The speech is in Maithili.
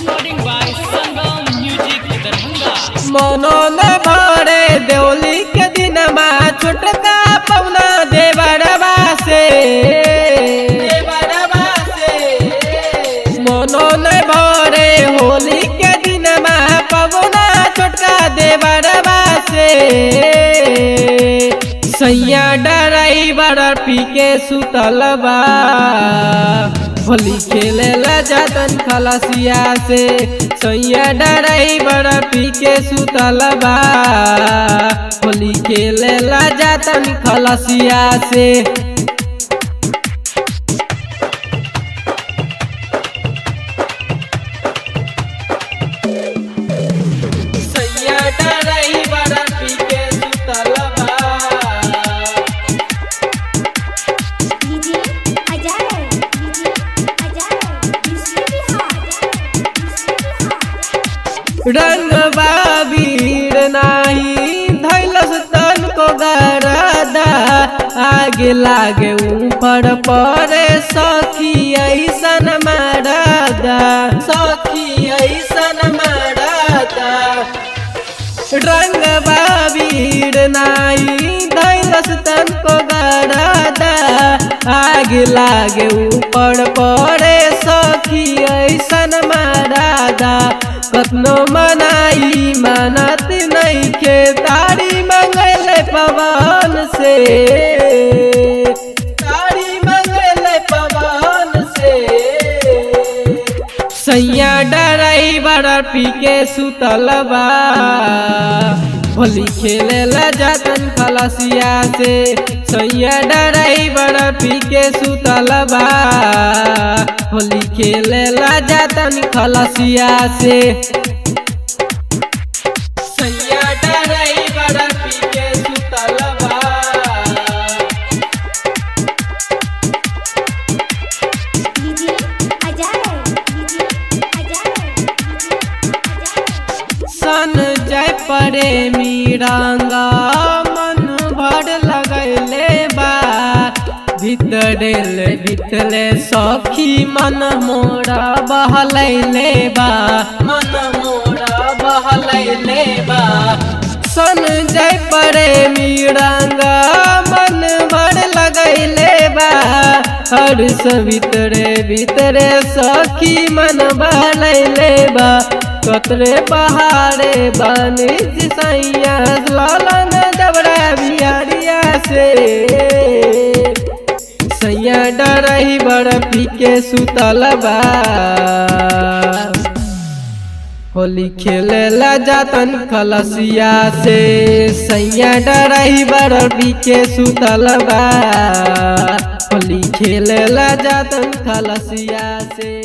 Recording by Sangam Music Darbhanga. मनो न भरे देवली के दिनमा छोटका पौना देवरबा से, देवरबा से। मनो न भरे होली के दिनमा पौना छोटका देवरबा से। सैया डराइवर पी के सुतल बा, होली खेले ला जातन खलसिया से। सैया डराइवर पी के सुतल बा, होली खेले ला जातन खलसिया से। सैया डराइवर पी के सुतल बा। DJ Ajay, DJ Ajay, DJ Bihar, DJ Bihar. रंगबा वीर नाही धैलस तन को गरदा, आगे लागे ऊपर परे सखी ऐसन मारदा, सखी ऐसन मारदा। रंगबा वीर नाही धैलस तन को गरदा, आगे लागे ऊपर परे सखी ऐसन मारदा। कतनो मनाई मानत नहीं के तारी मंगल पवन से, तारी मंगल पवन से। सैया डराइवर पी के सुतल बा, होली खेले ला जातन खलसिया से। सैया डराइवर पी के सुतल बा, होली खेले ला जातन खलसिया से। सैया डराइवर पी के सुतल बा। DJ Ajay, DJ Ajay, DJ Ajay. सन जय प्रेमी रंगा मन भर लगैले बा, भीतरे ले भीतरे सखी मन मोरा बहलैले बा, मन मोरा बहलैले बा। सन जय प्रेमी रंगा मन भर लगैले बा, हर सवितरे भीतरे सखी मन बहलैले बा। कतरे पहाड़े बानी सैया लालन दबरा बिहारिया से। सैया डराइवर पी के सुतल बा, होली खेले ला जातन खलसिया से। सैया डराइवर पी के सुतल बा, होली खेले ला जातन खलसिया से।